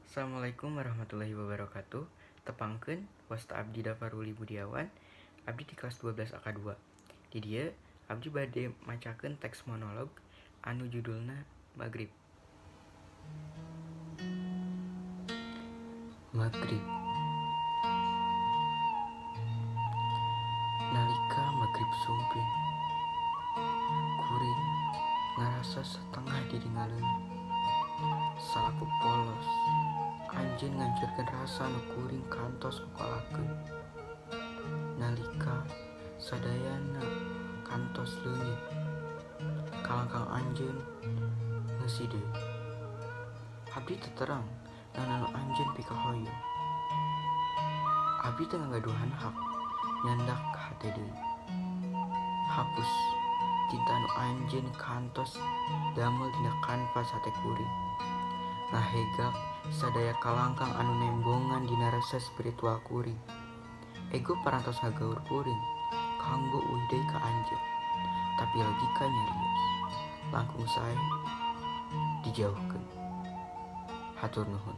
Assalamualaikum warahmatullahi wabarakatuh. Tepangkeun, wasta abdi Dafaruli Budiawan, abdi di kelas 12 AK2. Di dieu abdi bade macakeun teks monolog anu judulna Magrib. Magrib. Nalika magrib sumping, kuring ngarasa setengah diri ngaleungit. Salaku polos, anjeun ngancurkeun rasa nu kuring kantos ngokolakeun. Nalika sadayana kantos leungit, kalangkang anjeun ngeusi deui. Abdi teu terang naon anu anjeun pikahoyong. Abdi teu ngagaduhan hak nyandak hate deui. Hapus cinta anu anjeun kantos damel dina kanvas hate kuring. Ngahegak sadaya kalangkang anu nembongan dina rasa spiritual kuring. Ego parantos ngagaur kuring kanggo uih deui ka anjeun. Tapi logika nyarios, langkung sae dijauhkeun. Hatur nuhun.